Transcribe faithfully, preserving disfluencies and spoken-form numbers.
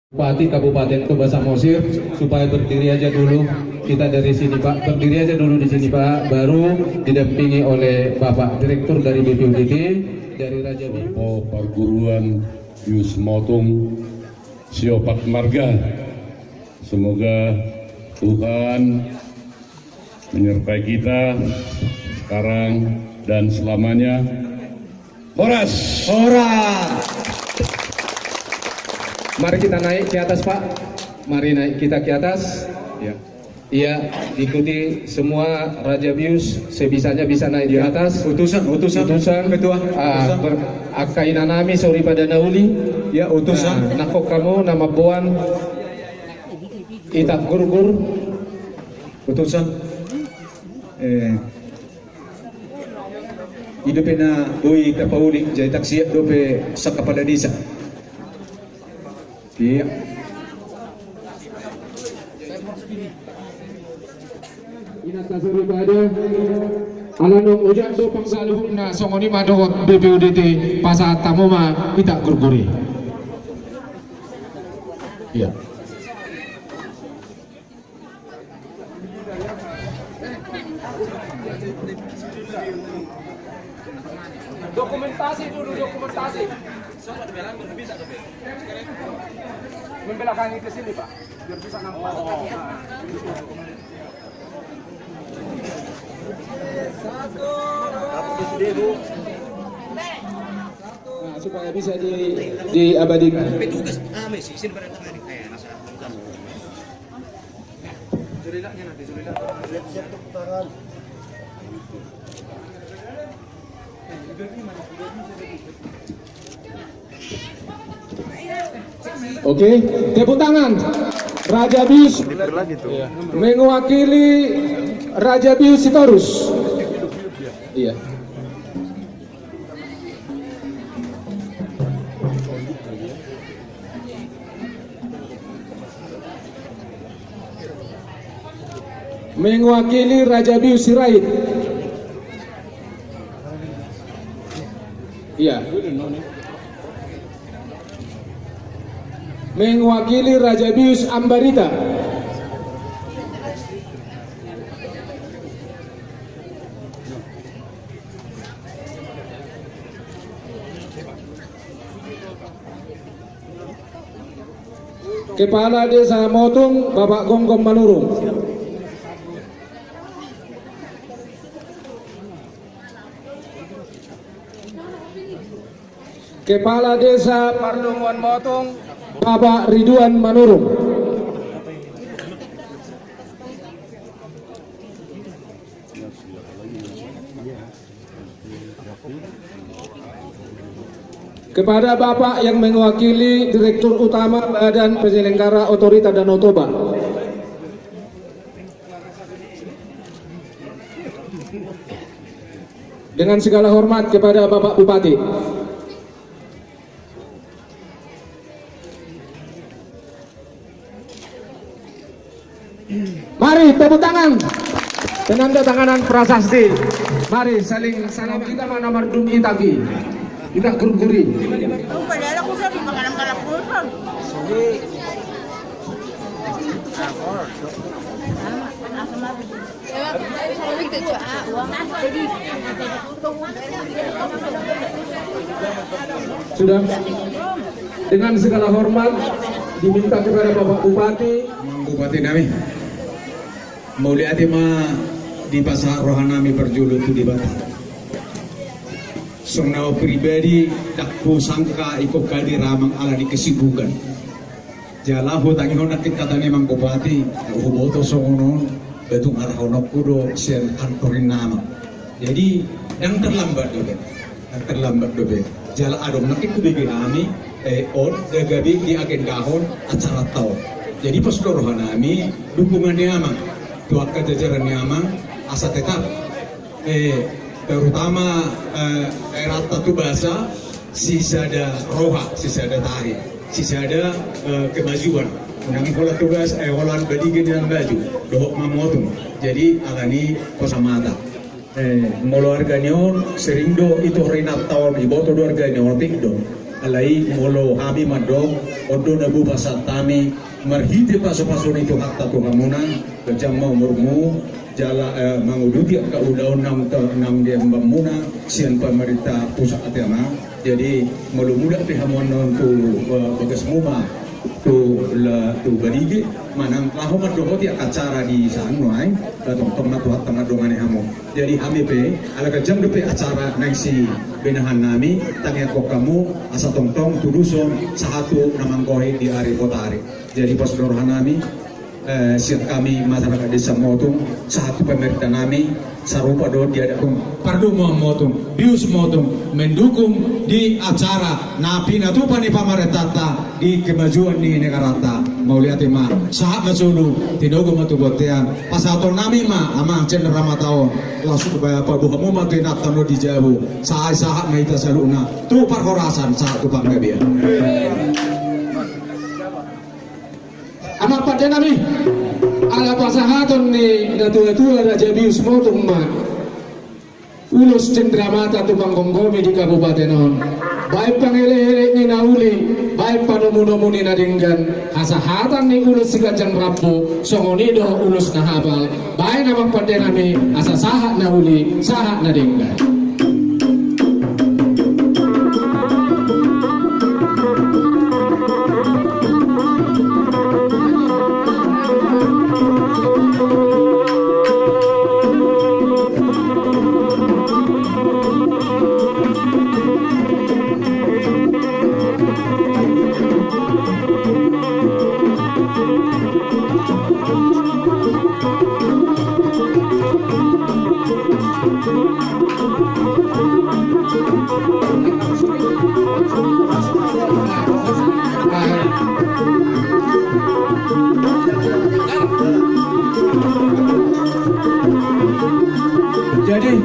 Bupati Kabupaten Toba Samosir, supaya berdiri aja dulu kita dari sini, Pak. Berdiri aja dulu di sini, Pak. Baru didampingi oleh Bapak Direktur dari B P U D T, dari Raja Bius. Sopo parguruan Bius Motung Siopat Marga. Semoga Tuhan menyertai kita sekarang dan selamanya. Horas! Horas! Mari kita naik ke atas, Pak. Mari naik kita ke atas. Ya. Iya, diikuti semua Raja Bius, sebisanya bisa naik di atas. Utusan, utusan. Utusan. Ketua, ah, utusan. Ber-, angka ina nami soripada na uli. Ya, utusan. Nah, nangkok hamu na mamboan Itak Gurgur. Utusan. Eh, i dope na boi tapauli, jadi tung siap dope sang kapala desa. Iya. Inanta soripada, ala naung ojak do panggabeanna, songon i ma dohot B P U D T, pasahat hamu ma Itak Gurgur i. Iya. Dokumentasi dulu, dokumentasi. Membelakangi ke sini, Pak. Biar bisa nampak. Nah, supaya bisa di, diabadikan. Petugas, ah, Messi, sini pada tengah nih. Eh, masalah petugas. Oke, tepuk tangan. Raja Bius mewakili Raja Bius Sitorus. Iya. Mewakili Raja Bius Sirait. Iya. Mewakili Raja Bius Ambarita. Kepala Desa Motung, Bapak Gomgom Manurung. Kepala Desa Pardongan Motung, Bapak Ridwan Manurung. Kepada Bapak yang mewakili Direktur Utama Badan Penyelenggara Otorita Danau Toba. Dengan segala hormat kepada Bapak Bupati. Mari, tepuk tangan. Penanda tanganan prasasti. Mari, saling salam. Hita ma na mardum itak i. Itak gurgur i. Sudah. Dengan segala hormat diminta kepada Bapak Bupati. Amang Bupati nami, mauliate ma dipasahat roha nami parjolo tu Debata. Songon au pribadi, ndang husangka ingkon hadir amang ala ni kesibukan. Jala hutangihon nangkin hata ni amang Bupati, huboto songon on, batung arahononku do sian kantor ni amang. Jadi, ndang terlambat dope. Ndang terlambat dope. Jala adong nangkin hubege hami, eh, on, ndang gabe diagendahon acara on. Jadi, pos do roha nami, dukungan ni amang. Tu angka jajaran ni amang, asa tetap eh, terutama, eh, daerah Toba Basa, sisada roha, sisada tahi, sisada, eh, kemajuan. Unang holan Toba Basa, eh, holan Baliga na maju, dohot Motung. Jadi, ala ni pos hami ma. Eh, molo arga ni on, sering do ito rinantaon, iboto do arga ni on, otik do. Alai molo hami mandok, On do na boi pasahat hami marhite pasupasu ni Tuhanta tu hamuna, ganjang ma umurmu, jala, eh, manguduti angka ulaon naung ta-, naung diembanmuna sian pamarenta pusat, ate amang. Jadi molo mulak pe hamu annon tu, eh, bagasmu ma tu la-, tu Balige, manang laho mandohoti angka acara di san nuaeng, ba tongtong ma Tuhanta mandongani hamu. Jadi hami pe, ala ganjang dope acara naeng sibenahan nami, tangiangkon hamu, asa tongtong tudoshon sahat tu na manggohi di ari botari. Jadi pos do roha nami, eh, sian hami masyarakat Desa Motung, sahat tu pamarenta nami, sarupa do di adat on. Pardomuan Motung, bius Motung, mendukung di acara na pinatupa ni pamarentanta di kemajuan ni negaranta. Mauliate ma, sahat ma solu, tinogu ma tu bontean. Pasahaton nami ma, amang, sian ramata on. Laos paboa hamu ma tu inanta on di jabu. Sai sahat ma hita saluhutna tu parhorasan, sahat tu panggabean. Amang pande nami, ala pasahaton ni natuatua Raja Bius Motung ma ulos cendramata tu panggomgomi di kabupaten on. Baen pangelekelek ni na uli, baen panomunomu ni na denggan, hasahatan ni ulos siganjang rambu, songon i do ulos na hapal. Baen amang pande nami, asa sahat na uli, sahat na denggan. Jadi,